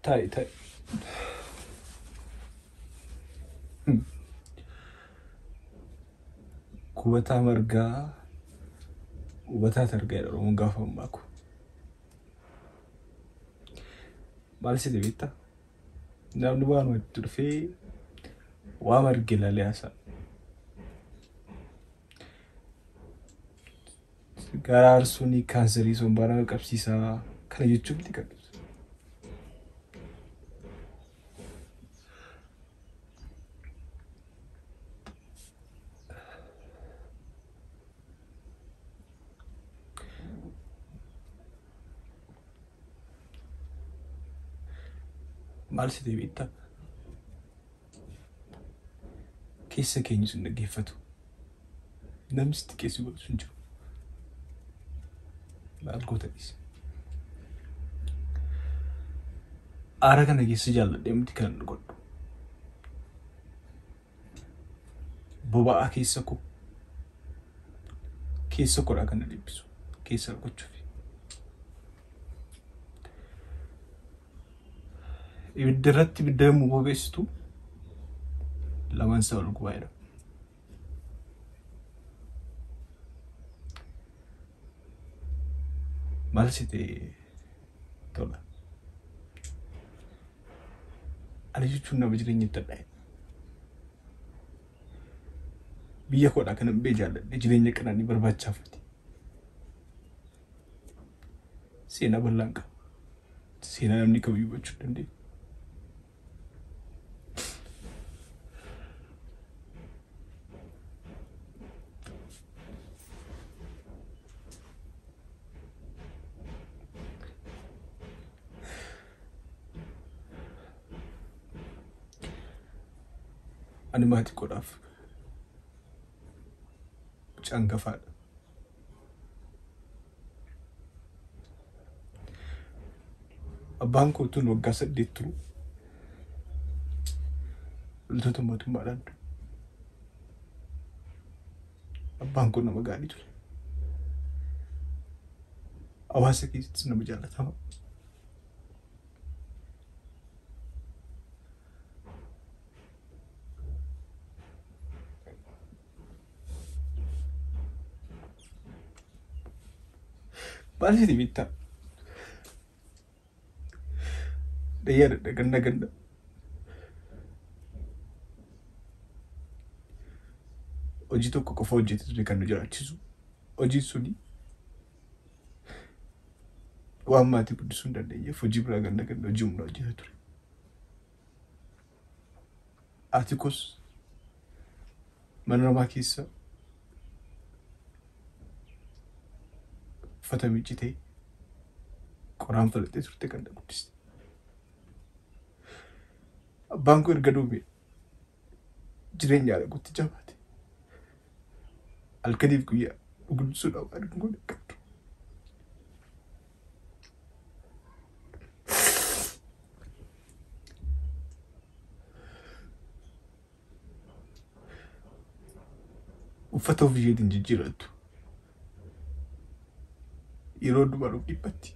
Taa'i taa'i. Qubataa margaa hubataa targaa jedha Oromoon gaafa mammaaku. Maal sitti beektaa? Namni waanuma itti dhufee waa marge ilaalee haasa'a. Garaa aarsuun kaanserii sombaa nama qabsiisaa kana jechuun miti kan ibsu. Maal sitti beektaa? Keessa keenya sun dhaggeeffatu. Namni sitti keessi godhu sun jiru. Maal goota dhiisi. Aara kana keessa jaalladhee miti kan inni godhu. Boba'aa keessa koo. Keessa koodhaa kan na dhiphisu. Keessa gochuuf. Ibidda irratti ibidda yommuu bobeessitu lamaan isaa ol gubaa jedhama. Maal si ta'e tola? Ani jechuun nama jireenya itti hadhaa'e. Biyya koodhaa kanan bee jaalladhe jireenya qananii barbaachaaf miti. Seenaa bal'aan qaba. Seenaa namni kamiyyuu hubachuu hin dandeenye. Ani maatii koodhaaf mucaa hangafaadha. Abbaan koo utuun waggaa 8 turu loltoota mootummaadhaan du'e. Abbaan koo nama gaarii ture. Hawaasa keessattis nama jaallatama. Maal sitti beektaa? Yaadadha ganna ganna. Hojii tokko qofa hojjetee ture kan nu jiraachisu. Hojiin suni waan maatii guddisuu hin dandeenyeef hojii biraa ganna ganna hojii humnaa hojjeta ture. Haati koos mana namaa keessa uffata miiccitee qoraan falaxee turte kan na guddiste. Abbaan koo erga du'e jireenya haadha kootti jabaate. Halkaniif guyyaa nu guddisuudhaaf waan hin goone hin qabdu. Uffata ofii isheetiin jijjiirattu. Yeroo hundumaa nuuf dhiphatti.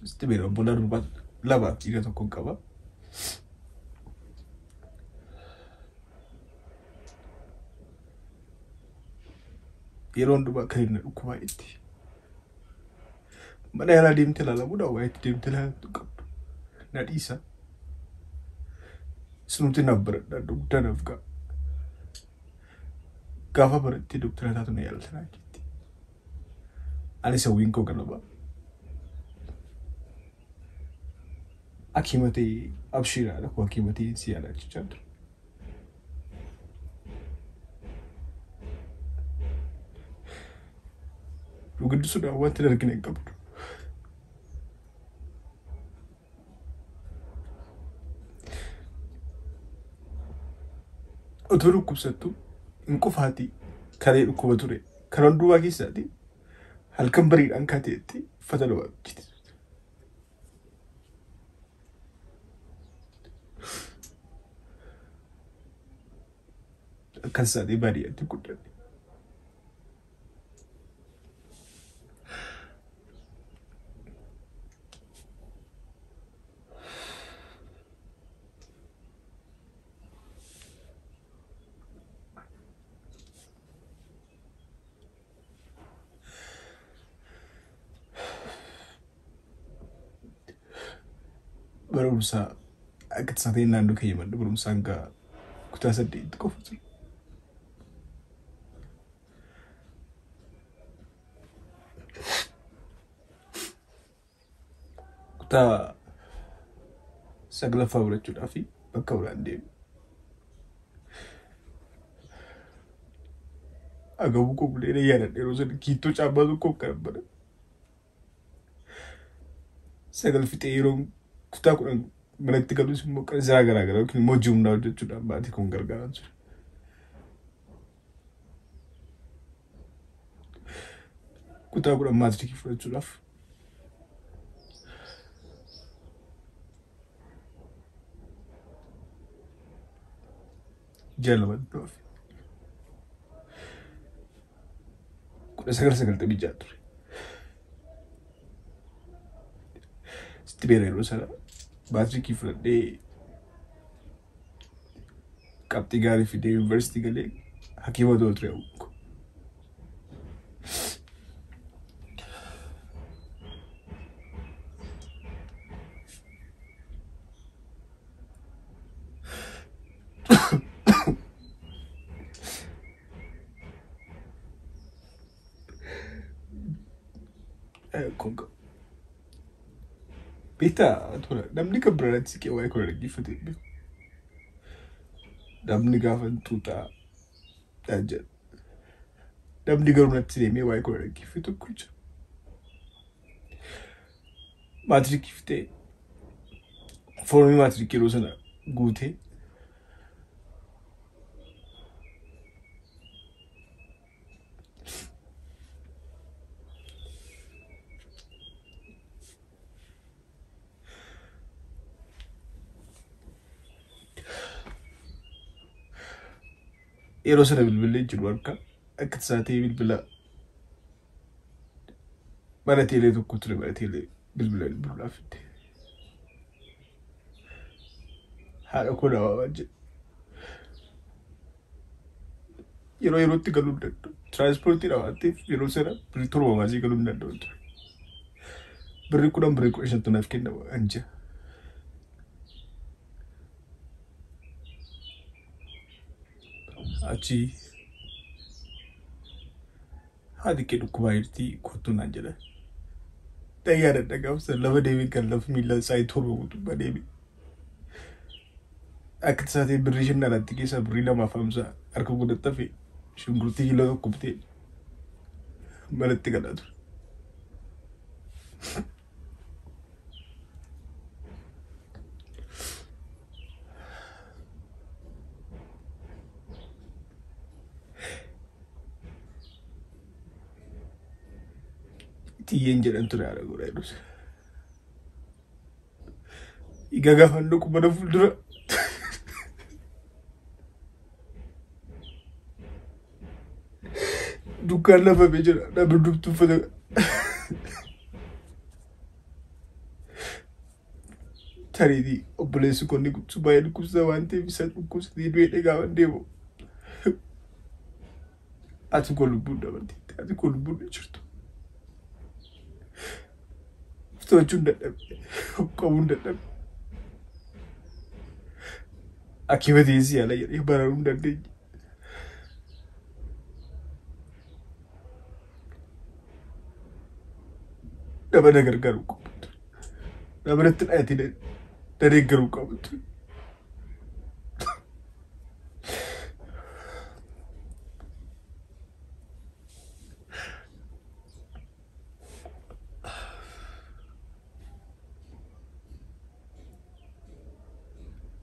Sitti beera obbolaa durbaa lamaaf dhiira tokkon qaba. Yeroo hundumaa kan inni dhukkubaa itti. Mana yaalaa deemtee ilaalamuudha waa itti deemtee ilaalamtu qabdu. Na dhiisa. Isinumti naaf baradhaa guddaa naaf ga'a. Gaafa barattee doktara taatu na yaalta naan jetti. Anis hawwiin koo ganama. Hakiima ta'ee abshiir haadha koo hakiima ta'ee si yaala jechaa ture. Nu guddisuudhaan wanti hin argine hin qabdu. Otoo dhukkubsattu hin qufaatii kalee dhukkuba ture. Kan hundumaa keessaati halkan bariidhaan kaateetti uffata nama hojjete. Akkas isaanii baadiyyaatti guddanne. Barumsaa akka tasaa ta'e naannoo keenya manni barumsaa hanga kutaa 8 qofa ture. Kutaa 9ffaa barachuudhaaf bakka biraan deeme. Agabuu koo bulee yaadadha yeroo sana kiittoo caammaa tokko kan bara. 9 fixee yeroo kutaa 10 manatti galus immoo qarshii garaa garaa yookiin immoo hojii humnaa hojjechuudhaan maatii kun gargaaraa ture. Kutaa 10 maatirikii fudhachuudhaaf ji'a 2 dhufe. 1996 ture. Sitti beera yeroo sana maatirikii fudhadhee qabxii gaarii fidee yuunivarsiitii galee hakiima ta'uu ture. Beektaa tola namni kan biraatti siqee waa'ee koo dhaggeeffate hin beeku. Namni gaafa xuuxaa dhaan jedha. Namni garuu natti deemee waa'ee koo dhaggeeffate tokko jira. Maatirikii fixee foormii maatirikii yeroo sana guutee yeroo sana bilbilee jiru harka akka tasaa ta'e bilbila mana teelee tokko ture mana teelee bilbila bilbiluudhaaf fidde. Haadha koo na waamaa jedhe. Yeroo yerootti galuu hin danda'u. Tiraanspoortii dha waan ta'eef yeroo sana birrii 7 baasee galuu hin danda'u ture. Birrii 10 birrii 15 naaf kennama an jira. Achi haati kee dhukkubaa jirti kottu naan jedhan. Dhayyaa dadhagaaf lafa deemee kan lafa miila isaa 7 guutummaa deeme. Akka tasaa ta'e birrii 5 alatti keessaa birrii 2.50 harka godhatta fi shunkurtii kiiloo 1 bitee manatti galaa ture. Tiyyeen jedhan ture haadha godhaa jedhus. Egaa gaafa inni dhaqu mana fuuldura dukkaan lafamee jira. Namni hundumtuu uffata tariitii obboleessi koo inni guddisuu baay'ee dhukkubsata waan ta'eef isa dhukkubsatee du'ee gaafa deemu. Ati koo lubbuun dabalteetti. Ati koo lubbuun hin jirtu. To'achuun dadhabe. Qabuun dadhabe. Akkiima teessii yaala jedhee bararuu hin dandeenye. Nama na gargaaruu qabu ture. Nama natti dhahatee na deeggaruu qabu ture.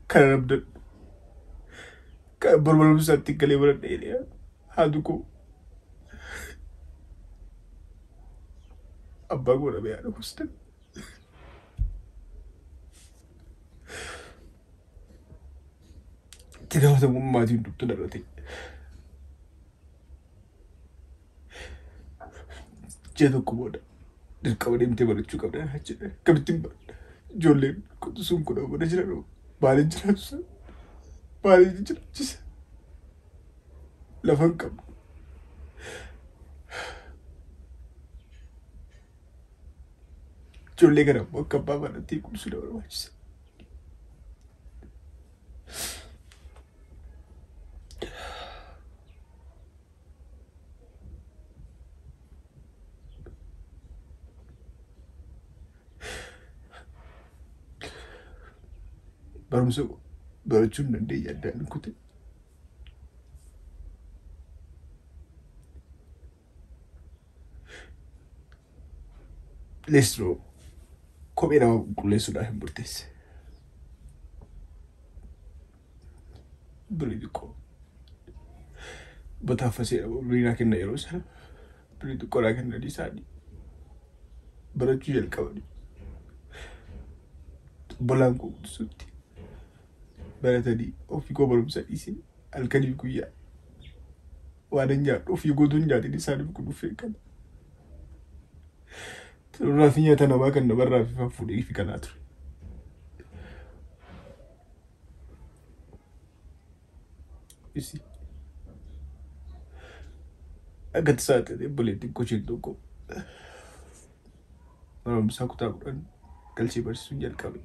Kana namdan kan barbaadu galee baradhee jedhee haati koo abbaa koo dhabee haadha koos dhabe. Itti gaafatamummaa maatii hundumtuu narra ta'e. Ji'a tokko booda dirqama deemtee barachuu qabda jedhe. Akkamittiin baradha? Ijoolleen quxisuun kun mana jiran maaliin jiraachisa? Maaliin jiraachisa? Lafa hin qabnu. Ijoollee kana immoo akka abbaa manatti kunuunsu na barbaachisa. Barumsa barachuu hin dandeenye addaan kute. Leestiroo kophee nama qulqulleessuudhaaf hin murteesse. Birrii xiqqoo bataaffasee birrii naa kenna yeroo sana birrii xiqqoo naa kennanii isaanii barachuu jalqabanii obbolaan koo guddisuutti baratanii ofii koo barumsa dhiisee halkaniif guyyaa waan hin nyaadhu ofii guutuu hin nyaatin isaaniif kunuunfee kana. Turraa fi nyaata namaa kan namarraa fi fuudhee fi kanaa ture. Isi. Akka tasaa ta'e obboleettiin koo isheen tokko barumsaa kutaa 10 galchee barsiisuun jalqabe.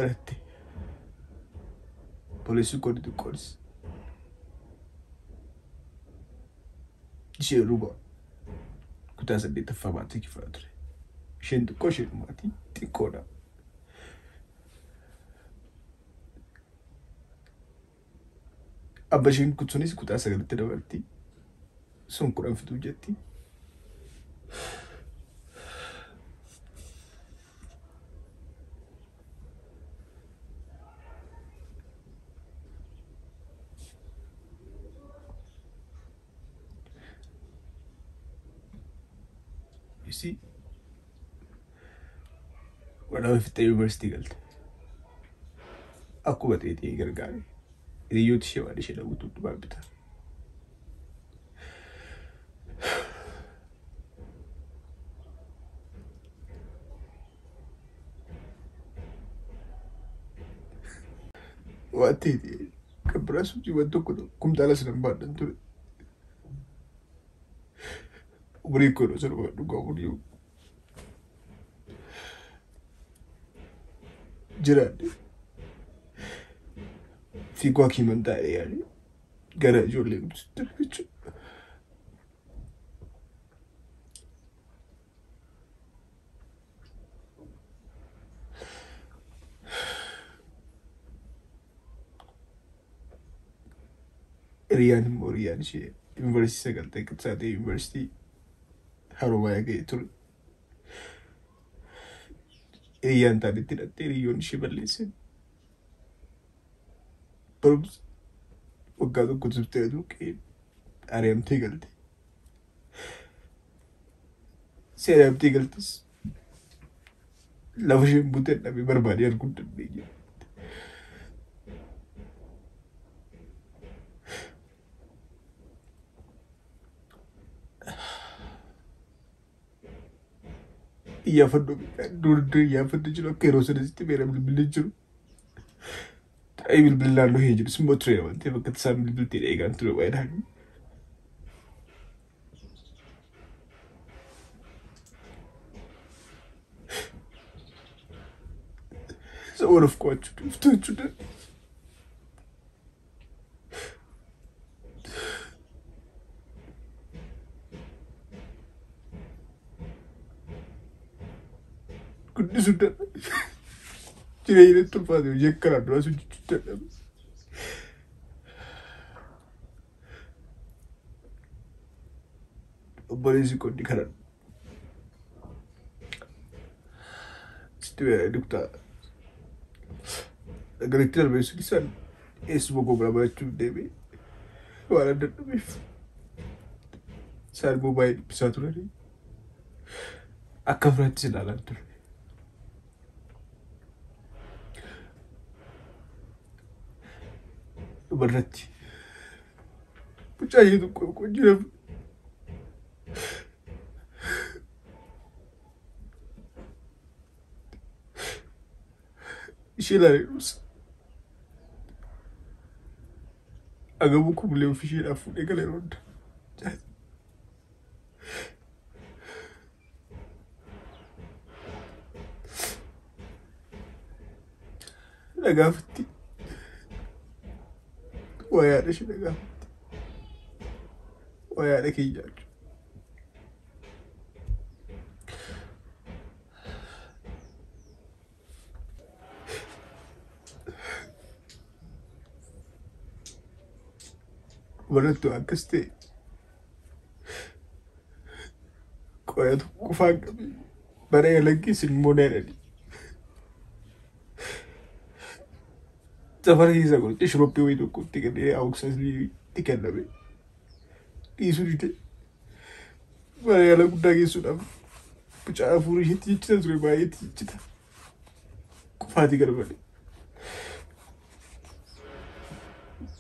Baratte. Obboleessi koo xixiqqoonis ishee ruba kutaa 8ffaa baatee kifaa ture. Isheen xiqqoo isheen maatii xiqqoodha. Abba isheen sunis kutaa 9tti dabalti. Sun 10 fixuu jetti. You see? Walaabaa fixee yuunivarsiitii galte. Akkuma ta'e gargaare. Hiriyoota ishee waan ishee dhawwatu hundumaa bita. Waan ta'e kan biraas hojiiwwan tokko kumtaala sanan baadhan ture. Umurii koo yeroo sana dhugaa umurii jiraadhe. Fiiguu hakiiman taa'ee yaani gara ijoollee guddisutti jechuudha. Hiriyaan immoo hiriyaan ishee yuunivarsiitii sagaltee qibsaatee yuunivarsiitii Haroomayaa ga'ee ture. Hiriyyaan taanetti hidhattee hiriyyoon ishee balleesse. Barumsa waggaa tokko turtee aduu qe'ee ari'amtee galte. Si ari'amtee galtes lafa isheen buute dhabee barbaadee arguu hin dandeenye. Iyyaafannoo dur iyyaafannoo jiru akka yeroo sanatti beera bilbilli jiru. Ta'ee bilbilli naannoo hee jiru simmoo ture waan ta'eef akka isaan bilbiltee eegaan ture waayidhaan. Isa of qo'achuu dhiiftuu dandeessu. Guddisuu dandeessu. Jireenya natti ulfaate hojii akkanaa duraas hojjechuu dadhabe. Obboleessi koo inni kanan sitti beera kutaa galitti darbee sun isaan eessuma koo bira barachuuf deemee waan adda dhabeef isaan immoo baay'ee dhiphisaa turanii akka firaattis ilaalaa ture. Dhumarratti mucaa ishee tokko tokko jira. Ishee ilaalee dhumsa. Agabuu kumulee ofii isheedhaaf fuudhee gala yeroo hunda. Nagaafatti. Waa yaada ishee nagaafatti. Waa yaada keenya jechuudha. Barattuu akkas ta'e qoya tokko qofaan qabe bara yaalaggeessin immoo na jedhani. Safara keessa qoricha shirooppii wayii tokko itti kennee awuksaasni itti kenname. Dhiisuu dide. Mana yaala guddaa geessuudhaaf mucaa hafuura isheetti jechita ture baay'eetti jechita. Qofaatii gara malee.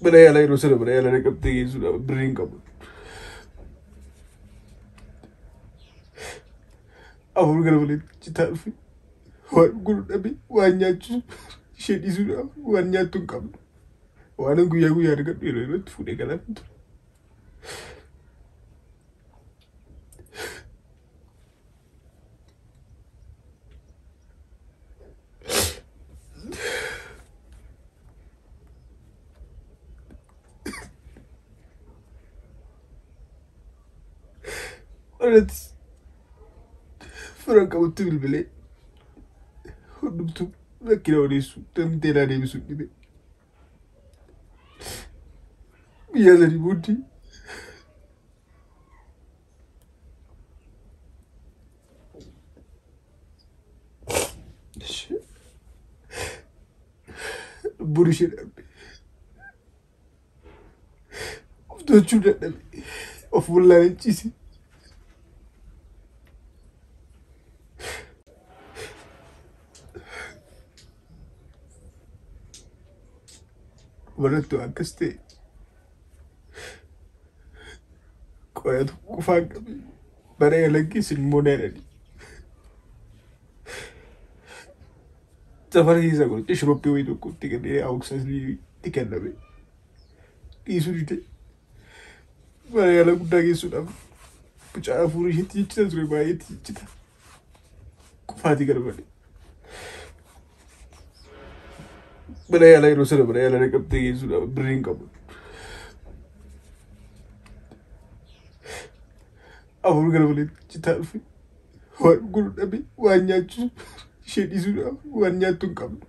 Mana yaalaa yeroo sana mana yaalaa naqamtee geessuudhaaf birrii hin qabu. Hafuura gara malee citaa dhufe. Waan godhu dhabe waan nyaachisu ishee dhiisuudhaaf waan nyaattu hin qabdu. Waan guyyaa guyyaa argadhu yeroo yerootti fuudhee galaa ture. Irratti fira qabutti bilbilee hundumtuu rakkina odeessu damtee naa deebisuu dhibe. Guyyaa sadii booddee lubbuun ishee darbe. Of to'achuu dadhabe. Of wallaaleen ciise. Barattuu akkas ta'e qoya tokko qofaan qabe bara yaalaggeessin immoo na jedhani. Safara keessa qoricha shirooppii wayii tokko itti kennee awuksaasni itti kenname. Dhiisuu dide. Mana yaala guddaa geessuudhaaf mucaa hafuura isheetti jechita ture baay'eetti jechita. Qofaatii gara malee. Mana yaalaa yeroo sana mana yaalaa naqamtee geessuudhaaf birrii hin qabu. Hafuura gara malee citaa dhufe. Waan godhu dhabe waan nyaachisu ishee dhiisuudhaaf waan nyaattu hin qabdu.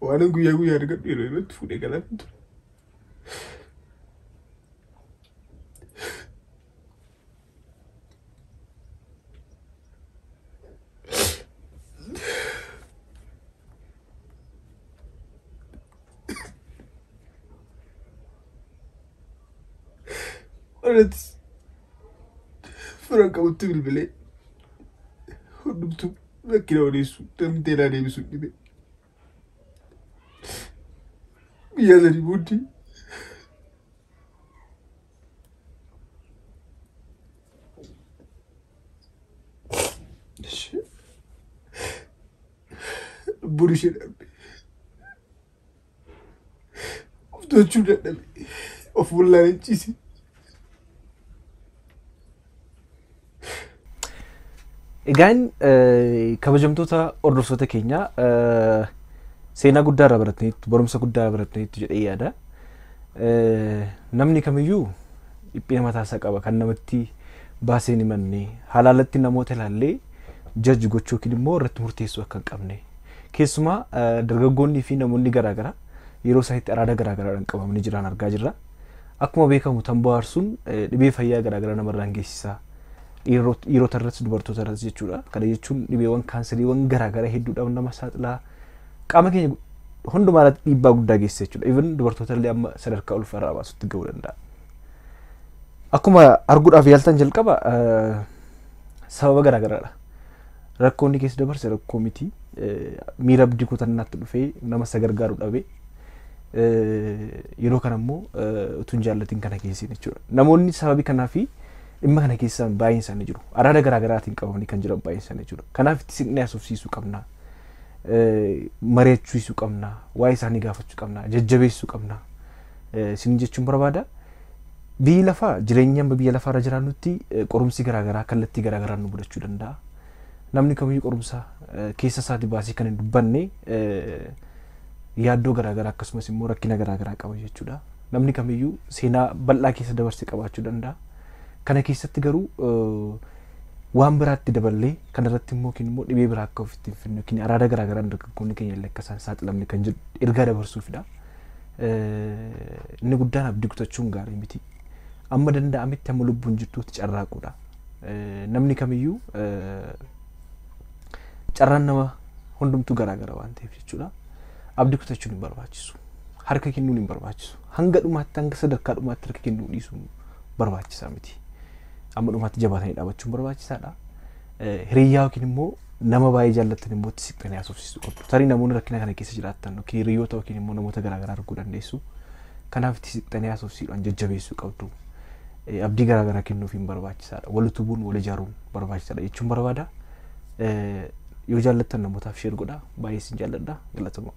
Waan guyyaa guyyaa argadhu yeroo yerootti fuudhee galaa ture. Irratti fira qabutti bilbilee hundumtuu rakkina odeessu damtee naa deebisuu dhibe. Guyyaa sadii booddee lubbuun ishee darbe. Of to'achuu dadhabe. Of wallaaleen ciise. Egaan kabajamtoota hordoftoota keenya, seenaa guddaa irraa barataniitu, barumsa guddaa irraa barataniitu jedhee yaada. Namni kamiyyuu dhiphina mataasaa qaba kan namatti baasee hin himanne, halaalatti namoota ilaallee jaji gochuu yookiin immoo irratti murteessuu akka hin qabne. Keessumaa dargaggoonnii fi namoonni garaagaraa yeroo isaaniitti araada garaagaraadhaan qabamanii jiran argaa jirra. Akkuma beekamu tamboo aarsuun dhibee fayyaa garaagaraa namarraan geessisa. Dhiirota irrattis dubartoota irrattis jechuudha. Kana jechuun dhibeewwan kaanseriiwwan garaagaraa hedduudhaaf nama saaxilaa, qaama keenya hundumaa irratti dhiibbaa guddaa geessisa jechuudha. Even dubartoota illee amma sadarkaa ulfarraa baasutti ga'uu danda'a. Akkuma arguudhaaf yaaltan jalqaba sababa garaagaraadha. Rakkoonni keessa dabarse rakkoo miti. Miira abdii kutannaatti dhufee nama isa gargaaru dhabee yeroo kana immoo utuu hin jaallatin kana keessin jechuudha. Namoonni sababii kanaa fi dhimma kana keessa baay'een isaanii jiru. Araada garaagaraatiin qabamanii kan jiran baay'een isaanii jiru. Kanaaf itti siqnee haasofsiisuu qabna. Mari'achiisuu qabna. Waa'ee isaanii gaafachuu qabna. Jajjabeessuu qabna. Isin jechuun barbaada. Biyyi lafaa jireenya amma biyya lafaarra jiraannutti qorumsi garaagaraa kallattii garaagaraan nu mudachuu danda'a. Namni kamiyyuu qorumsa keessa isaatii baasee kan hin dubbanne yaaddoo garaagaraa akkasumas immoo rakkina garaagaraa qaba jechuudha. Namni kamiyyuu seenaa bal'aa keessa dabarsee qabaachuu danda'a. Kana keessatti garuu waan biraatti daballee kanarratti immoo yookiin immoo dhibee biraa akka ofitti hin fidne yookiin araada garaagaraan dargaggoonni keenya illee akka isaan saaxilamne kan jedhu ergaa dabarsuufidha. Inni guddaan abdii kutachuun gaarii miti. Amma danda'ametti amma lubbuun jirtuutti carraaquudha. Namni kamiyyuu carraan nama hundumtuu garaagara waan ta'eef jechuudha. Abdii kutachuun hin barbaachisu. Harka kennuun hin barbaachisu. Hanga dhumaatti, hanga sadarkaa dhumaatti harka kennuu dhiisuun barbaachisaa miti. Amma dhumaatti jabaatanii dhaabachuun barbaachisaadha. Hiriyyaa yookiin immoo nama baay'ee jaallattan immoo itti siqxanii haasofsiisuu qabdu. Tarii namoonni rakkina kana keessa jiraattan yookiin hiriyoota yookiin immoo namoota garaagaraa arguu dandeessu. Kanaaf itti siqxanii haasofsiisuudhaan jajjabeessuu qabdu. Abdii garaagaraa kennuufiin barbaachisaadha. Wal utubuun, wal ijaaruun barbaachisaadha jechuun barbaada. Yoo jaallattan namootaaf share godhaa. Baay'ee isin jaalladha. Galatoomaa.